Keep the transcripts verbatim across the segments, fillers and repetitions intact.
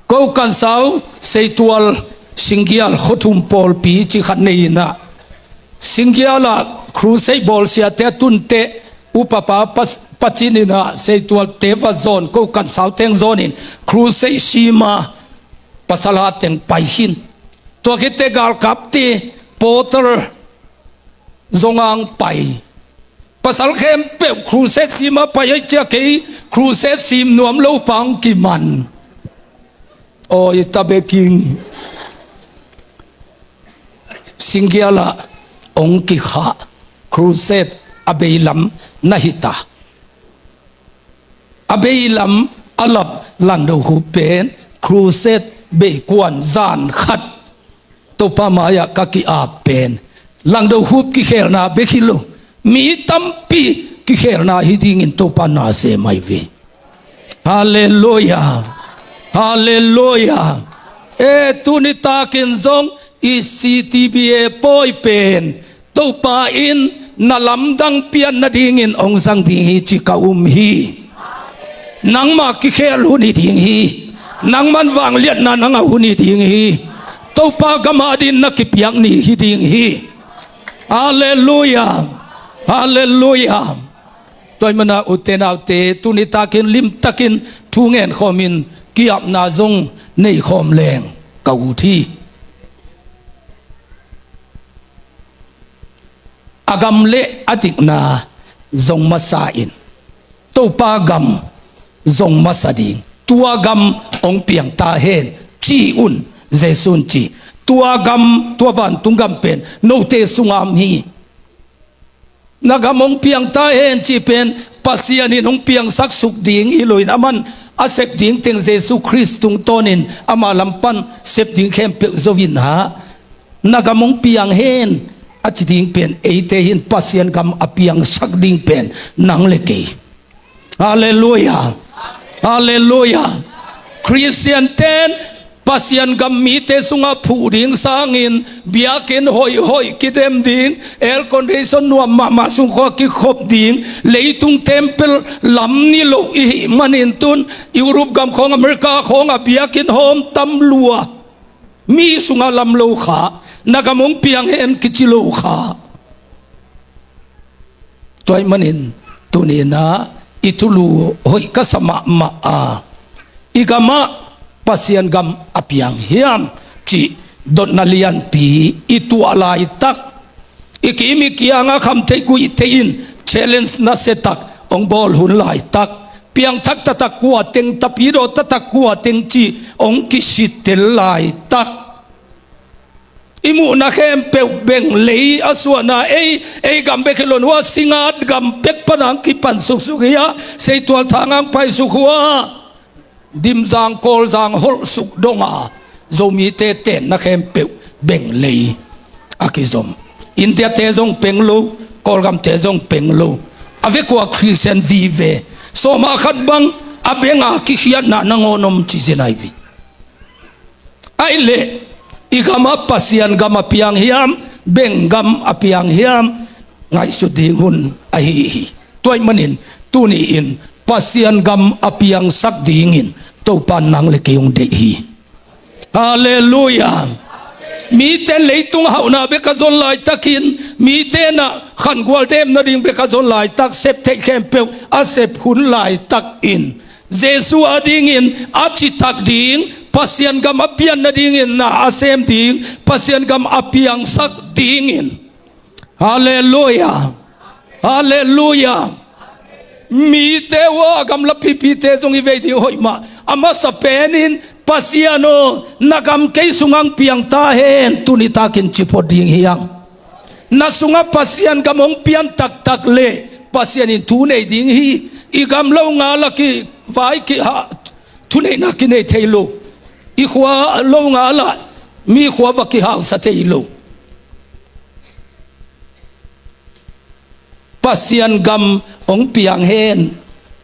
Ko Kansau, Seitual, Singgial, khuathum pawlpi ci khat nei in ah, Singgial ah crusade bawlsiate a tunte upapa pas-, pacin in ah Seitualte va zawn, Ko Kansau teng zawn in crusade sima pasal ha teng pai khin. Tua khitte galkapte porter zongang pai. Pasal khempeuh crusade sima pai ai cia kei crusade sim nuam lo pang kiman. Oi, tabeking. Singgial ah ong kikha crusade a beilam na hita. A beilam a lap Langdo Khup pen crusade beikuan zan khat Topa mai-ah ka ki-ap pen Langdo Khup kikhelna bek hi lo, mi tampi kikhelna hi dingin Topa na sem mai ve. Halleluia. Halleluia. E, tuni takin zong i C T B A pawi pen Topa in na lamdang pian nadingin ong zang ding hi ci ka um hi. Nangmah kikhel hun hi ding hi. Nangman vangliatna nang a hun hi ding hi. Topa gam adin na kipiak ni hi ding hi. Halleluia. Halleluia. Tua ahih manin ute naute, tuni takin limtakin thu ngen khawmin ki-apna zong nei khawm leng ka ut hi. A gam le a dikna zong masa in, Topa gam zong masa ding. Tua gam ong piang ta hen ci un, Jesu'n ci. Tua gam, tua vantung gam pen note sungah om hi. Na gam ong piang ta hen ci pen Pasian in ong piangsak suk ding hi lo in, aman a sep ding teng Jesu Khrist tungtawnin ama lam pan sep ding khempeuh zo in hah. Na gam ong piang hen a ci ding pen eite hin Pasian gam a piangsak ding pen nang le kei. Halleluia. Halleluia. Khristian ten Pasian gam mite sungah phuh ding sangin biakinn hoihhoih kidem ding, air condition nuam mahmah sung khawng kikhop ding, leitung temple lam ni lo i hih manin tun Europe gam khawng, America khawng a biakinn hawm tam lua. Mi sungah lam lo kha, na gam ong piang hen kici lo kha. Tua ahih manin tuni-in ah i thulu hoih ka sa mahmah a, i gamah Pasian gam a piang hiam cih dotna lianpi i tuah laitak, i kim i kiangah khamtheih guihtheih in challenge nasia tak ong bawl hun laitak, piangthak taktak kua teng, tapidaw taktak kua teng cih ong kisittel laitak, i muhna khempeuh beng lei a suahna, ei, ei gam bek hi lo in, hua Singngat gam pek pan a ong kipan suksuk hi a, Seitual, Thanghang paisuk, hua Dimzang, Kawlzang holhsuk dong a, Zomite tenna khempeuh beng lei a kizom. India-te zong peng lo, Kawlgamte zong peng lo. A vek uh a Khristian vive sawmah khat bang a beng a kikhiatna nangawn om ci zen ai ve. Ahih leh i gamah Pasian gam a piang hiam, beng gam a piang hiam, ngaihsut ding hun ahi hi. Tua ahih manin tuni-in Pasian gam a piangsak dingin Topa in nang le kei ong deih hi. Halleluia. Mite in leitung hauhna bek a zon laitakin, mite in ah khangual dem nading bek a zon laitak, sep theih khempeuh a sep hun laitakin, Jesu adingin a citak ding, Pasian gam a pian nadingin na a sem ding, Pasian gam a piangsak dingin. Halleluia. Halleluia. Mite uh a gamla pipite zong i vei ding hoih mah. A masa penin, Pasian aw, na gam kei sungah ong piang ta hen, tuni takin ci phot ding hi hang. Na sungah Pasian gam ong pian taktak leh Pasian in thu nei ding hi. I gam lo ngal a kivai kiha, thuneihna kinei thei lo. I khua lo ngal ah mi khua va kihausa thei lo. Pasian gam ong piang hen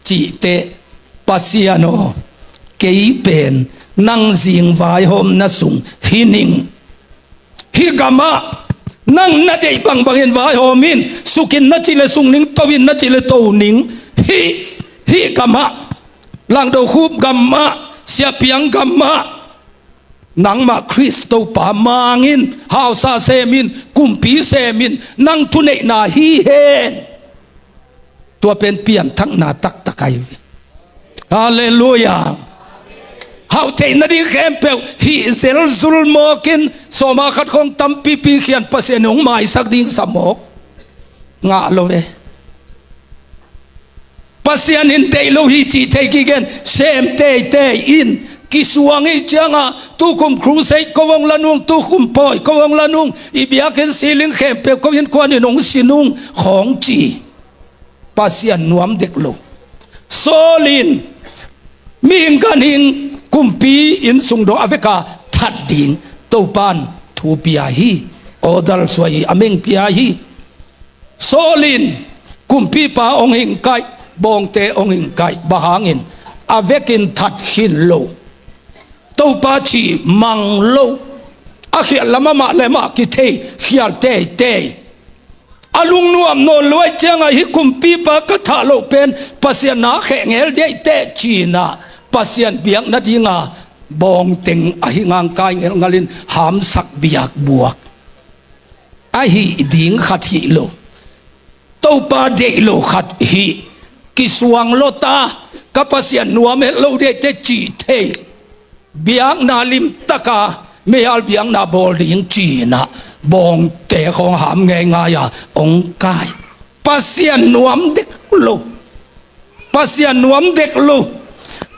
cih teh, Pasian aw, kei pen nang zing vaihawmna sung hi ning. Hih gamah nang na deih bangbangin vaihawm in, suk in na cih leh suk ning, to in na cih leh to ning. Hih, hih gamah, Langdo Khup gamah Siapiang gam mah, nangmah Khrist Topa mangin, hausa semin, kumpi semin, nang thuneihna hi hen. Tua pen pianthakna taktak ahi ve. Halleluiah. Hauh theih nading khempeuh hih zelzul mawkin, sawma khat khawng tampipi khian Pasian in hong maisak ding sa mawk ngah lo ve. Pasian in deih lo hi cih thei kigen, sem teitei in, kisuang ih cianga, tukum crusade ko hong la nung, tukum pawi ko hong la nung, i biakinn ceiling khempeuh ko innkuan in hong si nung khawng ci. Pasian nuam dek lo. Saul in mihing ganhing kumpi inn sung dong a veka that ding Topan thu pia hi. Order suai hi, a meng pia hi. Saul in kumpipa hong hingkaih, bawngte hong hingkaih, bang hangin a vekin that khin lo. Topa cih mang lo. A khialh lam amah le amah kithei khial teitei. A lungnuam nawn luai ciangah hih kumpipa ka thah loh pen Pasian na kheh ngel diaiteh cinah Pasian biak nadinga bawngteng ahi ngangkai ngelngalin hamsak biak buak. Ahi ding khat hih lo. Topa deih lo khat hih. Kisuang lota ka Pasian nuam het lo diaiteh cih thei. Biakna limtaka meihal biakna bawl ding cinah bawngte khawng ham ngeingai-a hong kai. Pasian nuam dek lo. Pasian nuam dek lo.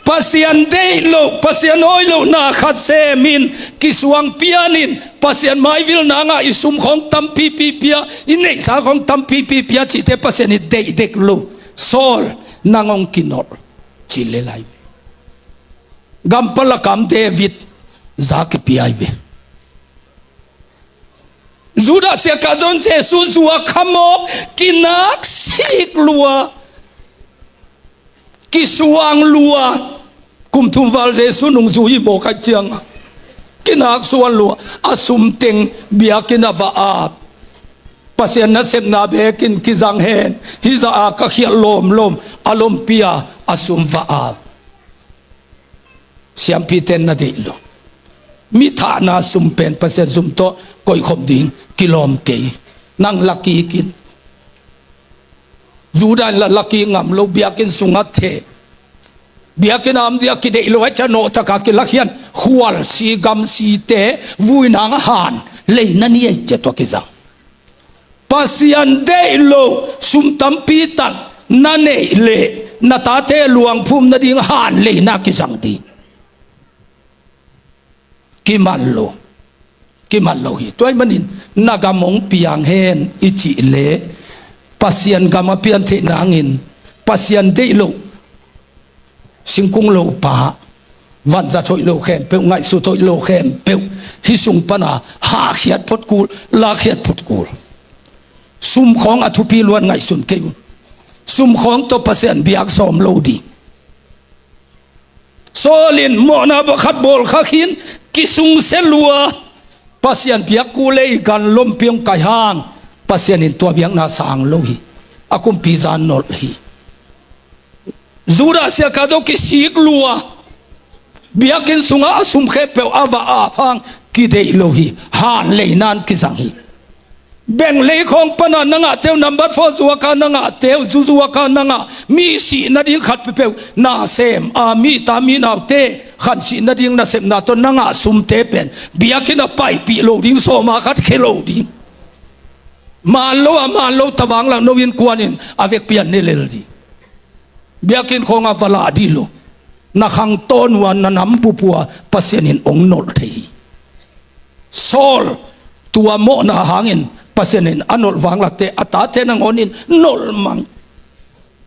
Pasian deih lo, Pasian awi lohna khat semin, kisuang pianin, Pasian maivilna ngah i sum khawng tampipi pia, i neihsa khawng tampipi pia cihte Pasian i deih dek lo. Saul, nang hong kinolh ci le lai. Gampalakam David za kipia hi ve. Judah siakah zong Jesu zua khamawk, kinak sik lua, kisuang lua. Kum thum val Jesu nungzui hi mawk aih cianga kinak suan lua. A sumteng biakinn a va ap. Pasian nasepna bekin kizang hen, hih zah a ka khialh lawmlawm, a lompi-a a sum va ap. Siampite na deih lo. Mi thahna sum pen Pasian sum tawh koihkhop ding kilawm kei. Nang la kik in. Judah in la la kik ngam lo, biakinn sungah theh. Biakinn a om dia kideih lo a cia nawhtaka kilakhian. Khualsi gamsite vuinang a han leina ni ei cia tua kizang. Pasian deih lo sum tampi tak na neih leh na tate luangphum nading han leina kizang ding. Kiman lo. Kiman lo hi. Tua ahih manin na gam hong piang hen i cih leh Pasian gam a piantheih nangin Pasian deih lo singkung lopa, vanzat hoih lo khempeuh, ngaihsut hoih lo khempeuh, hih sung pana hahkhiat photkul, lakhiat photkul. Sum khawng a thupi luan ngaihsun kei un. Sum khawng tawh Pasian biak sawm lo ding. Saul in mawhna khat bawl kha khin, kisungsia lua. Pasian biak kul ei, gan lompi hong kai hang, Pasian in tua biakna sang lo hi. A kumpi zan nolh hi. Judah siakah zo kisik lua. Biakinn sungah a sum khempeuh a va ap hang, kideih lo hi. Han leina'n kizang hi. Beng lei khawng pana na ngahte uh, number four zuaka na ngahte uh, zu zuaka na ngah, mi sih nading khat peuhpeuh na sem a, mi ta mi naute khan sih nading nasepna tawh na ngah sumte pen biakinn a paipih lo ding, sawma khat khia lo ding. Man lo a man lo tavang lah no innkuan in a vekpi-a ne lel ding. Biakinn khawngah va lah dih lo. Na khangtawn uh a, na nam bup uh a, Pasian in hong nolh thei hi. Saul, tua mawhna hangin Pasian in a nolh vanglakte a tate nangawn in nolh mang.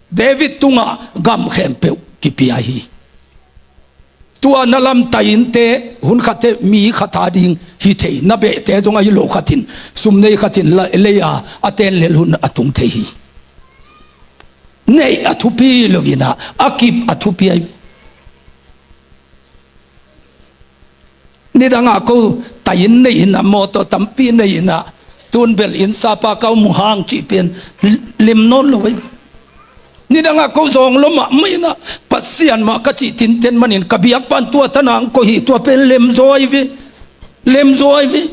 David tungah gam khempeuh kipia hi. Tua na lamtai innte hun khatte mi khat a ding hi thei, na behte zong ahi lo khatin, sum nei khatin la, lei-a a ten lel hun a tung thei hi. Neih a thupi lo inah, a kip a thupi ahi. Nidangah ko tai inn nei inah, mawtaw tampi nei inah, tun bel inn sapa ka mu hang cih pen lim nawn lo ahi. Nidangah ko zawng lo mahmah inah, Pat Pasian mah ka cih tinten manin ka biakpan tua tanang ko hi, tua pen lemzawi ve. Lemzawi ve.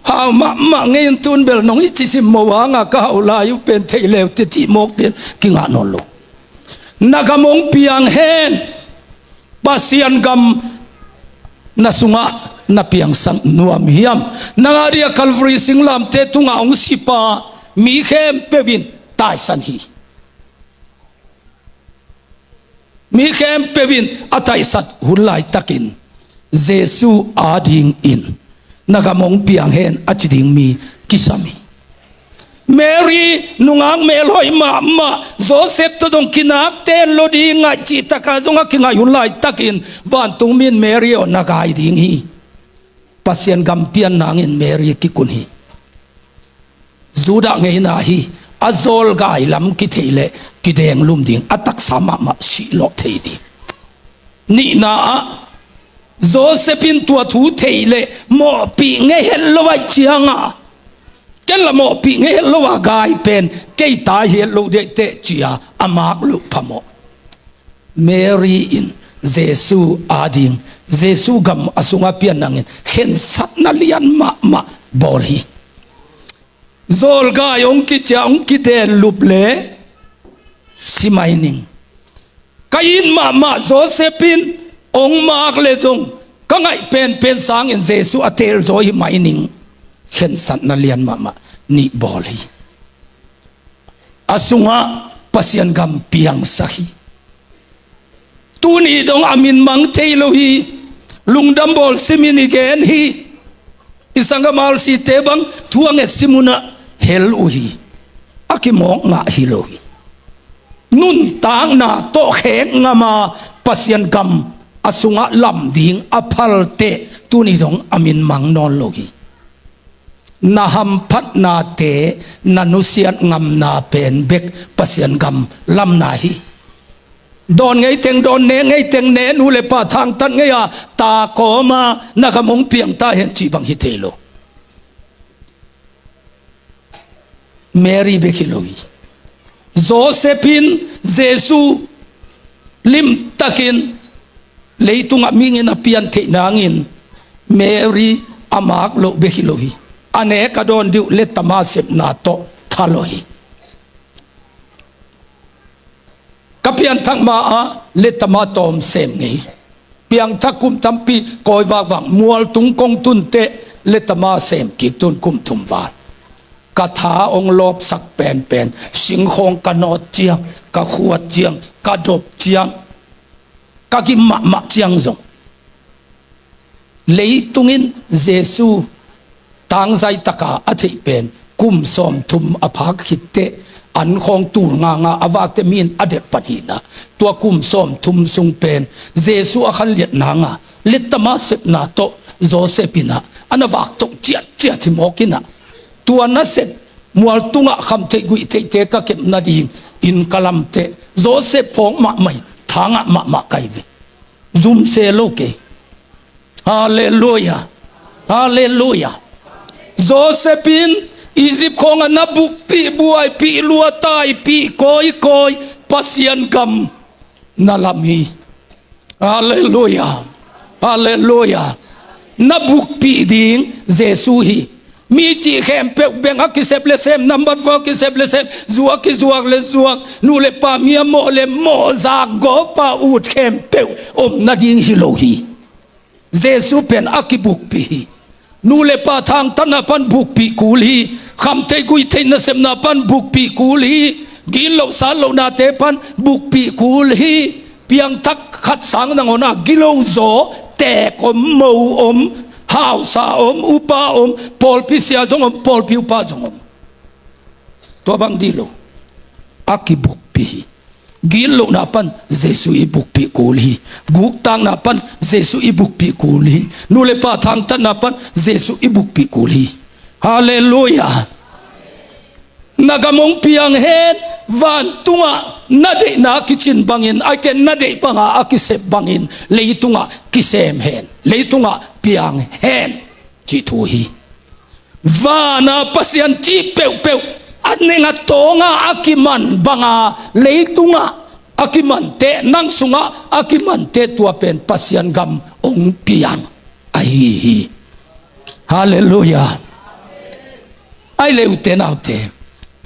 Hau mahmah ngei in tun bel nong i cisim mo hanga ka hau lai uh pen thei leu te cih mawk pen kingah nawn lo. Na gam hong piang hen. Pasian gam na sungah na piangsak nuam hiam? Nang a dia Calvary singlamteh tungah hong sipa mi khempeuh in taisan hi. Mi khempeuh in a taisat hun laitakin Jesu adingin na gam hong piang hen a ci ding mi kisam hi. Mary nungak melhoih mahmah, Joseph tawh zong kinakten lo ding ngaih cihtaka zong a kingaih hun laitakin vantung min Mary aw na gai ding hi. Pasian gam pian nangin Mary kikun hi. Judah ngeina hi. A zawlgai lam kithei leh kidenglum ding, a taksa mahmah sihlawh thei ding. Nihna ah Joseph in tua thu thei leh mawhpih ngei het lo aih cianga, ken la mawhpih ngei het lo a gai pen kei ta hi het lo deihteh cia a mak loh phamawh. Mary in Jesu ading, Jesu gam a sunga pian nangin khensatna lian mahmah bawl hi. Zawlgai hong kicia hong kidenlup le si mai ning. Ka it mahmah Joseph in hong mak le zong ka ngaih penpen sangin Jesu a telzaw hi mai ning. Khensatna lian mahmah nih bawl hi. A sungah Pasian gam piangsak hi. Tuni dong a min mang thei lo hi. Lungdam bawl simin i gen hi. I sanggam alsite bang thu a nget simunah hel uh hi. A kimawk ngah hi lo hi. Nuntakna tawh khek ngama Pasian gam a sungah lam ding a phalte tuni dong a min mang nawn lo hi. Na hamphatnate, na nusiat ngamna pen bek Pasian gam lamna hi. Dawn ngeiteng dawn, ne ngeiteng ne, nu le pa thangtat ngei a, ta kawma na gam hong piang ta hen cih bang hi thei lo. Mary bek hi lo hi. Joseph in Jesu limtakin leitungah mihingin a pian theih nangin Mary a mak loh bek hi lo hi. A nek a dawn dih uh lettama sepna tawh tha lo hi. Ka pianthak ma-a lettama tawm sem ngei. Piangthak kum tampi kawi vakvak, mualtung kong tunteh lettama sem kik tun kum thum val. Ka tha hong lawpsak penpen, singkhawng ka nawt ciang, ka khuat ciang, ka dop ciang, ka gim mahmah ciang zong. Leitung in Jesu tangzai taka a theih pen kum sawmthum a phak khitteh, an khawng tul nganga a vakte mi in a delh pan hi-in ah, tua kum sawmthum sung pen Jesu a khanliat nanga lettama sepna tawh Joseph in ah a na vak tawh ciatciat hi mawk in ah, tua nasep mualtungah khamtheih guihtheihte ka kep nading inn ka lamteh Joseph phawk mahmah in thangah mahmah kai ve. Zum se lo kei. Halleluia. Halleluia. Joseph in Egypt khawngah na bukpih, buaipih, luataipih kawikawi Pasian gam na lam hi. Halleluia. Halleluia. Na bukpih ding Jesu hi. Mi cih khempeuh, beng a kisep le sem, number four a kisep le sem, zu a kizuak le zuak, nu le pa mi a mawh le mawh, zakgawp a ut khempeuh om nading hi lo hi. Jesu pen a kibukpih hi. Nu le pa thangtatna pan bukpih kul hi. Khamtheih guihtheih nasepna pan bukpih kul hi. Gitloh satlohnate pan bukpih kul hi. Piangthak khat sang nangawn a gilozaw, teek om, mo om, hausa om, upa om, pawlpi sia zong om, pawlpi upa zong om. Tua bang dih lo. A kibukpih hi. Gitlohna pan Jesu i bukpih kul hi. Guktakna pan Jesu i bukpih kul hi. Nu le pa thangtatna pan Jesu i bukpih kul hi. Halleluia. Na gam hong piang hen, vantungah na deihna a kicin bangin, a ken na deih banga a kisep bangin, leitungah kisem hen, leitungah piang hen, cih thu hi. Vana Pasian cih peuhpeuh a neng a tawnga a kiman banga leitungah a kimante, nang sungah a kimante tua pen Pasian gam hong piang ahi hi. Halleluiah. Ai le ute naute,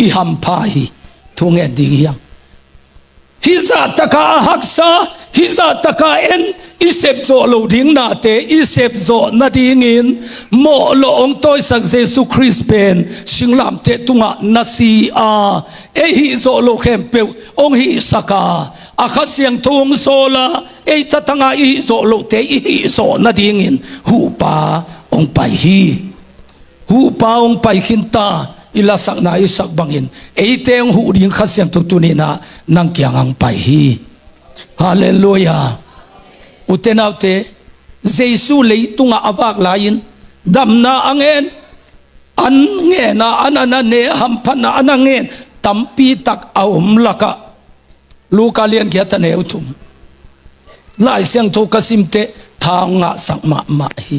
i hampha hi. Thu ngen ding hiam? Hih zahtaka a haksa, hih zahtaka en i sepzawh loh ding nate i sepzawh nadingin mawhlawh hong tawisak Jesu Khrist pen singlamteh tungah na si a, ei hihzawh loh khempeuh hong hihsak a, a Kha Siangtho hong sawl a, ei tatanga i hihzawh lohte i hihzawh nadingin huhpa hong pai hi. Huhpa hong pai khinta, i lasakna i sak bangin eite hong huh ding Kha Siangtho tuninah nang kiangah hong pai hi. Halleluiah. Ute naute, Jesu leitungah a vak lai-in damna a ngen, an ngen a, an a na ne, hamphatna a na ngen tampi tak a om lakah Luka liangiat a neu thum, Lai Siangtho ka simteh tha hong ngahsak mahmah hi.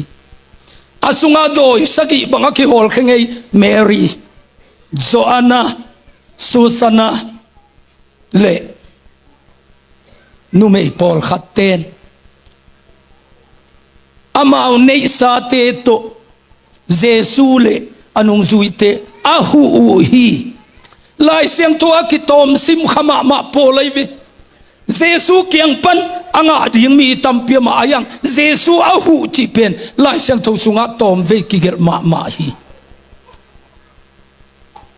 A sungah dawi sagih bang a kihawlkhia ngei Mary, Joanna, Susanna le numei pawlkhat ten amau neihsate tawh Jesu le a nungzuite a huh uh hi. Lai Siangtho a kitawm sim kha mahmah pawl ahi ve. Jesu kiang pan a ngah ding mi tampi amah a hiang Jesu a huh cih pen Lai Siangtho sungah tawmvei kigelh mahmah hi.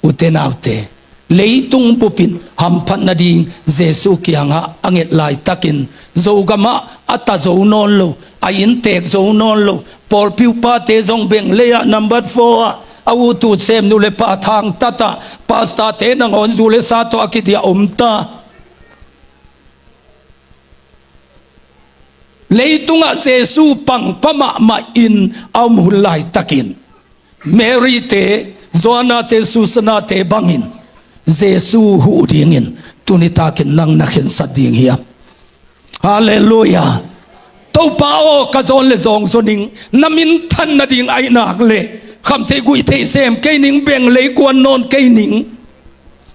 Ute naute, leitung bupin hamphat nading Jesu kiangah a nget laitakin Zogamah a ta zo nawn lo, a inntek zo nawn lo, pawlpi upate zong beng lei-ah number four ah a ut ut sem, nu le pa thangtatah, pastorte nangawn zu le sa tawh a kidiah omta. Leitungah Jesu pangpa mahmah in a om hun laitakin Mary-te, Joanna-te, Susanna-te bangin Jesu huh dingin tunitakin nang na khensat ding hiam? Halleluiah. Topa aw, ka zawn le zawng zaw ning, na minthan nading aihnak le khamtheih guihtheih sem kei ning, beng lei kuan nawn kei ning.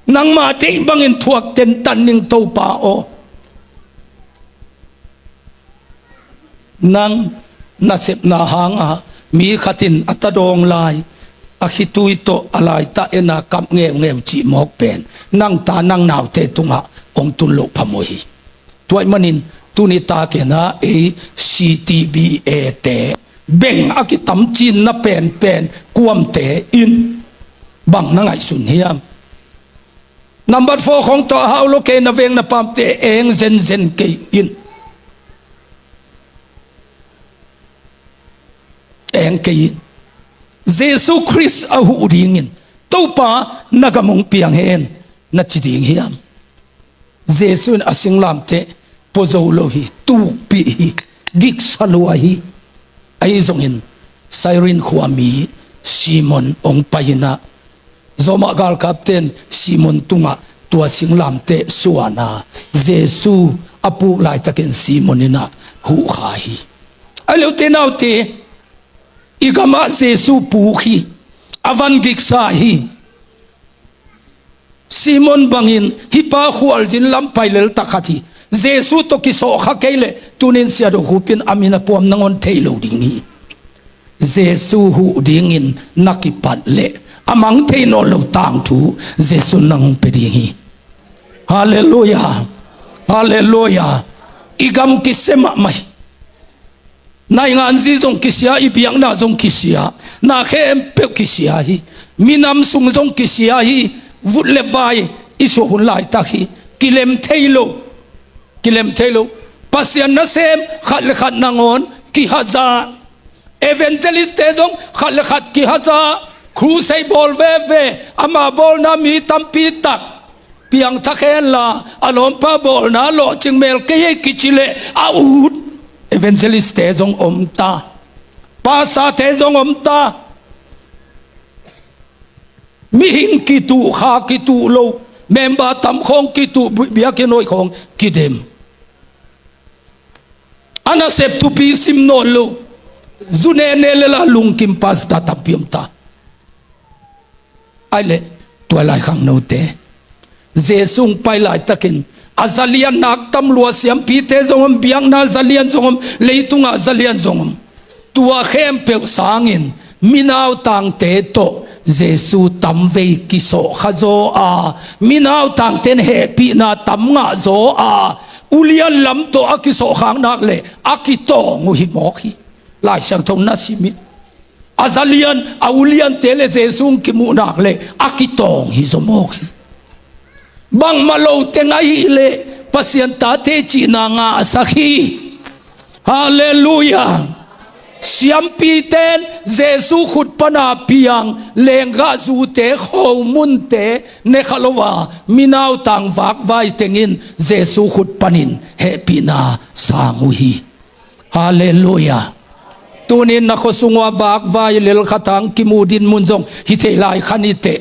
Nangmah deih bangin thuak tentan ning Topa aw. Nang nasepna hanga mi khatin a ta dawng lai, a khitui tawh a laitah ena kap ngeungeu cih mawk pen nang ta nang naute tungah hong tun loh phamawh hi. Tua ahih manin tuni takin ah ei C T B A te beng a kitamcinna penpen kuamte in bang na ngaihsun hiam? Number four khong tawh a hau lo kei, na veng na pamte eng zenzen kei in. Eng kei in. Jesu Khrist a huh dingin Topa na gam hong piang hen na ci ding hiam? Jesu in a singlamteh pua zo lo hi, tukpih hi, giksa lua hi. Ahi zongin Cyrene khuami Simon hong pai inah Roma galkapten Simon tungah tua singlamteh suana Jesu a puk laitakin Simon inah huh kha hi. A leute naute, i gamah Jesu puk hi, a van giksa hi. Simon bangin hih pa khualzin lam pai lel takhat hi. Jesu tawh kisawhkha kei leh tunin siadokhupin a min a puam nangawn thei lo ding hi. Jesu huh dingin na kipat leh a mang thei nawn lo tangthu Jesu nang hong pia ding hi. Halleluiah. Halleluiah. I gam kisia mahmah hi. Nainganzi zong kisia, i biakna zong kisia, na khempeuh kisia hi. Minam sung zong kisia hi. Vut le vai i suah hun laitak hi. Kilem thei lo. Kilem thei lo. Pasian nasem khat le khat nangawn kihaza. Evangelist-te zong khat le khat kihaza. Crusade bawl veve. Ama bawlna mi tampi tak piangthak henla, a lawmpa bawlna lawhcing mel kei ei kici leh a ut evangelist-te zong om ta. Pastor-te zong om ta. Mihing kituh, kha kituh lo, member tam khawng kituh, biakinn hoih khawng kidem. A nasep thupi sim nawn lo, zu nene lela lungkim pastor tampi om ta. Ai leh tua lai khangnote, Jesu hong pai laitakin A zalian nak tam lua, siampite zong om, biakna zalian zong om, leitunga zalian zong om. Tua khempeuh sangin minautangte tawh Jesu tamvei kisawhkha zaw a, minautangte in hehpihna tam ngah zaw a, ulian lam tawh a kisawhkhak nak leh a kitawng uh hi mawk hi. Lai Siangtho na sim in, a zalian, a uliante le Jesu hong kimuh nak leh a kitawng hi zaw mawk hi. Bangmah lo teng ahih leh Pasian tate cihna ngahsak hi. Halleluiah. Siampite in Jesu khut pana piang lenggahzute, khomunte ne kha lo a, minautang vakvai teng in Jesu khut panin hehpihna sang uh hi. Halleluiah. Tunin na khuasung uh a vakvai lel khat hang kimu dinmun zong hi thei lai kha ni teh.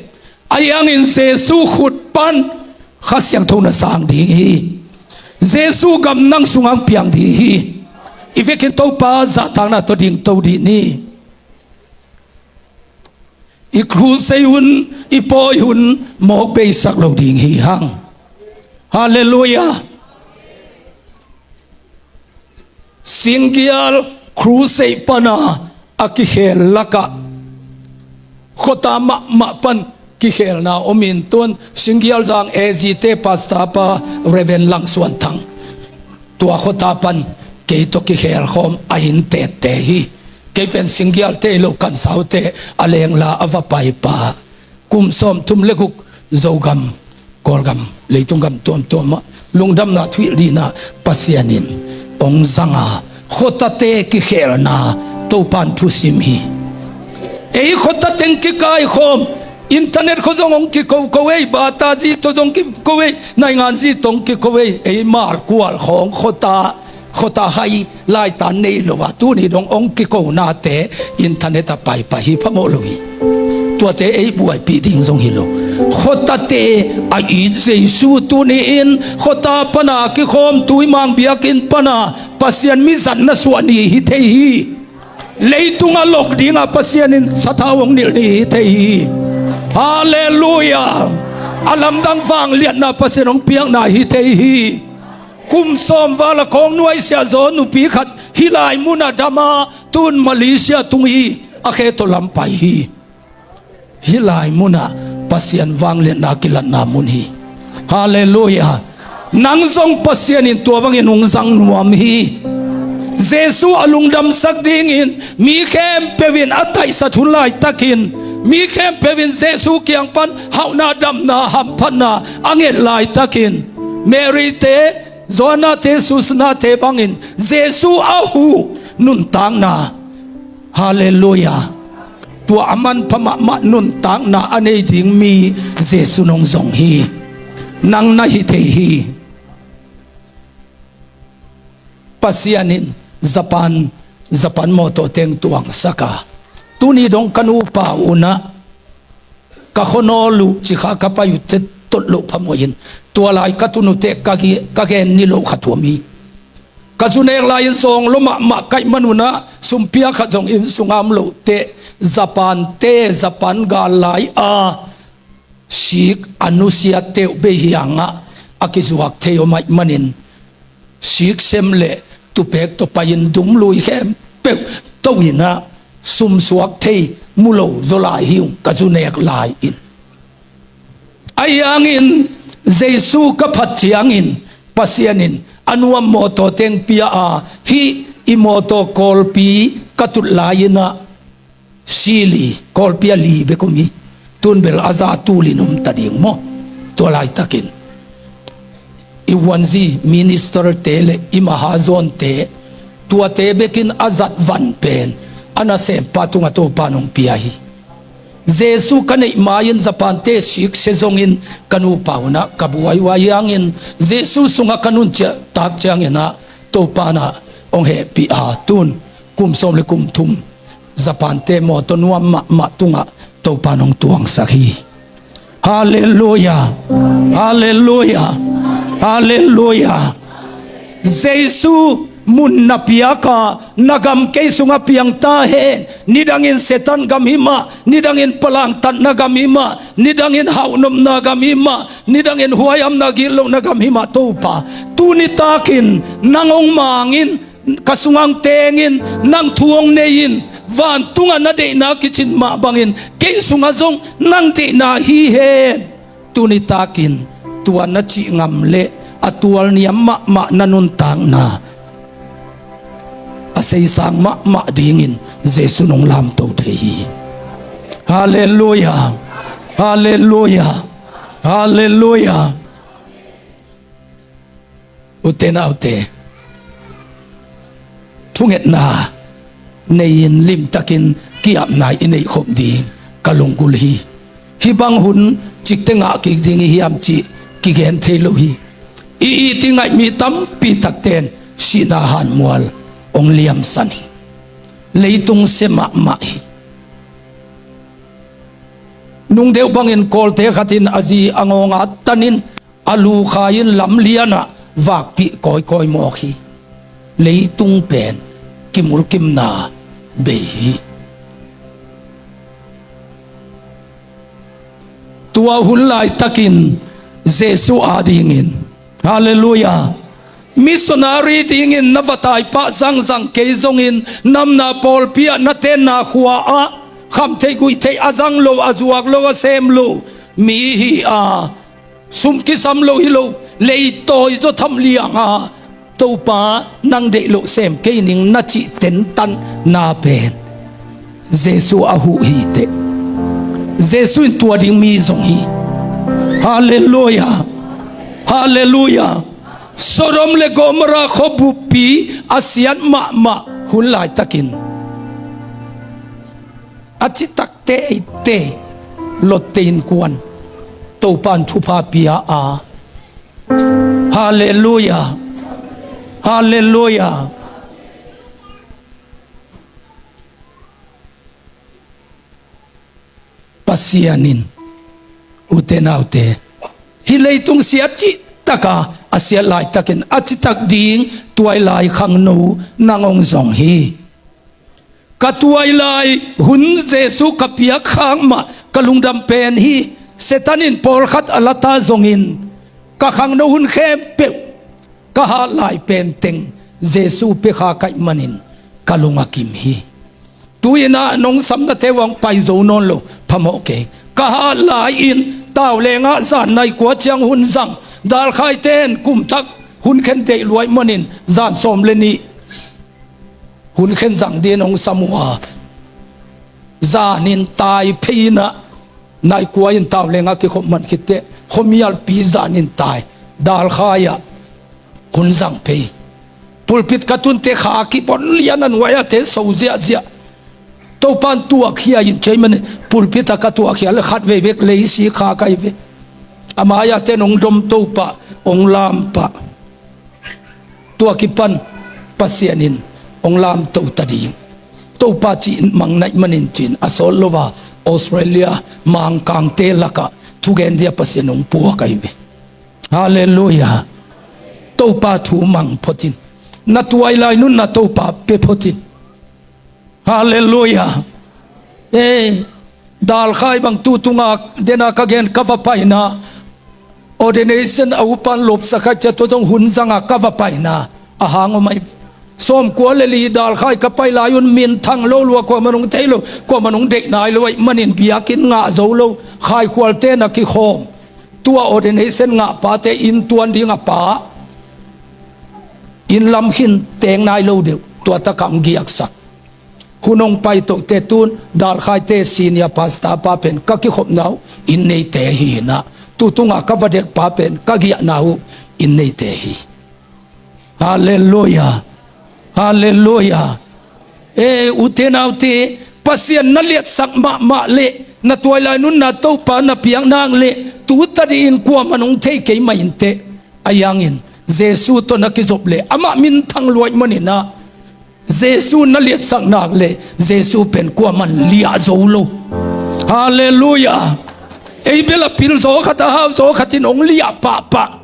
Ahi hangin Jesu khut pan Kha Siangtho na sang ding hi. Jesu gam nang sungah piang ding hi. I vekin Topa zahtakna tawh dingto dih ni. I crusade hun, i pawi hun mawk beisak lo ding hi hang. Halleluiah. Singgial crusade pana a kikhel lakah khuata mahmah pan kikhelna om in, tuan Singgial zang A Z te pastor pa Reverend Langsuan Thang, tua khuata pan kei tawh kikhel khawm a hin tette hi. Kei pen Singgial te lo, Kansaute a lengla a va paipa, kum sawmthum le guk Zogam, Kawlgam, leitung gam tuamtuam ah lungdamna thuhilh dingin Pasian in hong zang a, khuatate kikhelna Topa'n thusim hi. Ei khuata teng kikaikhawm, internet khua zong hong kikoko ei, bata zi tawh zong kiko ei, naingan zi tawh hong kiko ei, ei malkual khawng khuata, khuata hai laitan nei lo a, tuni dong hong kikonate internet ah paipai hi, phamawh lo hi. Tuate ei buaipih ding zong hi lo. Khuatate a it Jesu tuni-in khuata pana kikhawm, Tuimang biakinn pana Pasian mizatna suah ni hi thei hi. Leitungah lok dingah Pasian in sathau hong nilh ni hi thei hi. Halleluiah. A lamdang vangliatna Pasian hong piakna hi thei hi. Kum sawm val a kawng nuaisiah zaw nupi khat hih lai munah dam a, tun Malaysia tung hi, a khe tawh lam pai hi. Hih lai munah Pasian vangliatna kilatna mun hi. Halleluiah. Nang zong Pasian in tua bangin hong zang nuam hi. Jesu a lungdamsak dingin mi khempeuh in a taisat hun laitakin, mi khempeuh in Jesu kiang pan hauhna, damna, hamphatna a nget laitakin, Mary te, Joanna te, Susanna te bangin Jesu a huh nuntakna. Halleluiah. Tua a manpha mahmah nuntakna a nei ding mi Jesu in hong zong hi. Nang na hi thei hi. Pasian in Japan, Japan mawtaw teng tuangsak a, tuni dong ka nupa un ah ka khuanawl uh, Chicago ka pai uh teh tot loh phamawh in, tua lai ka tun uh teh ka gi-, ka gen niloh khat uh om hi. Ka zu nek lai-in zawng lua mahmah ka hih man un ah, sum pia khat zong inn sungah om loh teh, Japan te, Japan gal lai a sik a nusiatte uh bei hiangah a kizuak thei om ahih manin, sik sem le tupek tawh pai-in dumlui khempeuh to-in ah sum suak thei mu lo zaw lai hi ung, ka zu nek lai-in. Ahi hangin Jesu ka phat ciangin Pasian in a nuam mawtaw teng pia a, hih i mawtaw Kawlpi ka tut lai-in ah, sili, Kawlpi ah li bek om hi. Tun bel a za tul in om ta ding maw. Tua laitakin i vuanzi minister te le i mahazawn te, tuate bekin a zat van pen a nasempa tungah Topa'n hong pia hi. Jesu ka neih ma-in Japan te siksia zongin ka nupa un ah ka buai uh ahi hangin, Jesu sungah ka nuntak ciangin ah Topa'n ah hong hehpih a, tun kum sawm le kum thum Japan te mawtaw nuam mahmah tungah Topa'n hong tuangsak hi. Halleluiah. Halleluiah. Halleluiah. Jesu mun na piak a, na gam kei sungah piang ta hen. Nidangin Satan gam hi mah, nidangin palangtatna gam hi mah, nidangin hauhnopna gam hi mah, nidangin huaihamna gitlohna gam hi mah Topa. Tuni takin nang hong mang in, ka sungah hong teng in, nang thu hong nei in, vantungah na deihna kicin mah bangin kei sungah zong nang deihna hi hen. Tuni takin tua na cih ngam leh a tualniam mahmah na nuntakna a seisang mahmah dingin Jesu nong lamto thei hi. Halleluia. Halleluia. Halleluia. Ute naute, thungetna nei-in limtakin ki-apna i neihkhop ding ka lunggulh hi. Hih bang hun cikteh ngah kik ding i hiam cih kigen thei lo hi. I it i ngaih mi tampi takte in sihna hanmual hong liamsan hi. Leitung sia mahmah hi. Nungdeuh bangin Kawlte khat in a zi a ngawng a tan in a lu khai in lamlian ah vakpih kawikawi mawk hi. Leitung pen kimulkimna bei hi. Tua hun laitakin Jesu adingin, halleluia, missionary dingin na va taipah zangzang kei zongin, namna pawlpi ah, na tenna khua ah, khamtheih guihtheih a zang lo, a zuak lo, a sem lo mi hi a, sum kisam lo hi lo, leitawi zaw tham liang a, Topa nang deih loh sem kei ning na cih tentanna pen Jesu a huh hi teh. Jesu in tua ding mi zong hi. Halleluia. Halleluia. Sodom le Gomorrah khua buppi a siat mahmah hun laitakin a citak teitei Lotte innkuan Topa in thupha pia a. Halleluia. Halleluia. Pasian in, ute naute, hih leitung siat cih taka a siat laitakin a citak ding tuailai khangno nang hong zong hi. Ka tuailai hun Jesu ka piak khak mah ka lungdam pen hi. Satan in pawlkhat a la ta zongin ka khangno hun khempeuh ka hat lai pen teng Jesu pia khak ahih manin ka lung a kim hi. Tu-in ah nong samnate uh hong pai zo nawn lo, phamawh kei. Ka hat lai-in tauleng ah zan nai kua ciang hun zang, dalkhaite in kum thak hun khen deih lua ahih manin zan sawm le nih hun khen zang dingin hong sam uh a, zanin tai phei in ah, nai kua in tauleng ah kikhop man khit teh khuamialpi zanin tai, dalkhai ah hun zang phei. Pulpit ka tun teh kha kibon lian a, nuai-ate so ziahziah. Topa in tuakhia in, chairman in, pulpit ah ka tuakhia leh khatvei bek leisi kha ka hi ve. A mai-ate in hong dom to pah, hong lam pah. Tua kipan Pasian in hong lamto ta ding. Topa cih mang na hih manin ci-in a sawt lo a, Australia Mangkangte lakah thugen dia Pasian hong puak ahi ve. Halleluia. Topa thu mang phot in. Na tuailai nunna Topa pia phot in. Halleluia. Eh, dalkhai bang tu tunga dena ka gen ka va paina, ordination a upan lopsa kha cia tua zong hun zanga ka va paina a hang om ahi. Sawmkua le li dalkhai ka pai lai un minthang lo lua, kuamah nong thei lo, kuamah nong deih nai lo ahih manin biakinn ngah zo lo, khaikhualte na kikhawm. Tua ordination ngah pate inn tuan ding a pa, inn lam khin teng nai lo deuh, tua takah hong giaksak. Hun hong pai toh teh tun dalkhaite senior pastor pa pen ka kikhopna uh inn neite hi in ah, tu tunga ka va delh pa pen ka giahna uh inn neite hi. Halleluia. Halleluia. Eh, ute naute, Pasian na liatsak mahmah leh na tuailai nunna Topa na piak nang leh tu tadih in kuamah nong thei kei mah inteh. Ahi hangin Jesu tawh na kizop leh amah minthang lua ahih manin ah, Jesu na liatsak nak leh Jesu pen kuamah in liah zo lo. Halleluia. Ei bel a pil zaw khat, a hau zaw khat in hong liah pahpah.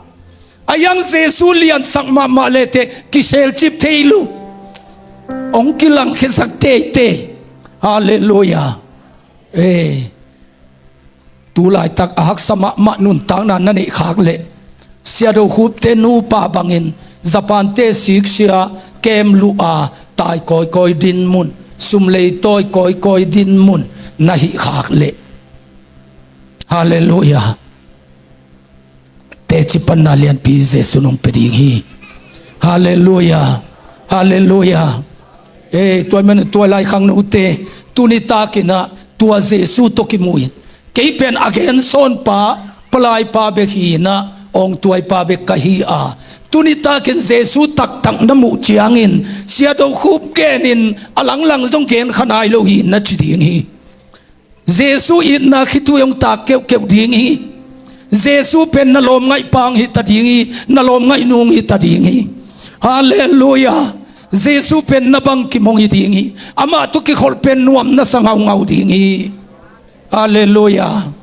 A iang Jesu liansak mahmah leh teh kiselcip thei lo. Hong kilangkhiasak teitei. Halleluiah. Ei, tu laitak a haksa mahmah nuntakna na neih khak leh, Sia Do Khupte nupa bangin Japan-te siksia kem luh a tai kawikawi dinmun, sum leitawi kawikawi dinmun na hih khak leh, halleluiah, teci panna lianpi Jesu in hong pia ding hi. Halleluiah. Halleluiah. Ei, tua ahih manin tua lai khangnote, tuni takin ah tua Jesu tawh kimu in, kei pen a gensawnpa, palaipa bek hi in ah, awngtuaipa bek ka hi a, tuni takin Jesu taktak na muh ciangin Sia Do Khup genin a langlang zong genkha nai lo hi in na ci ding hi. Jesu itna khitui hong tak keuhkeuh ding hi. Jesu pen na lawmngaihpa hong hi ta ding hi, na lawmngaihnu hong hi ta ding hi. Halleluiah. Jesu pen na bangkim hong hi ding hi. Amah tawh kikholh pen nuam na sa ngaungau ding hi. Halleluiah.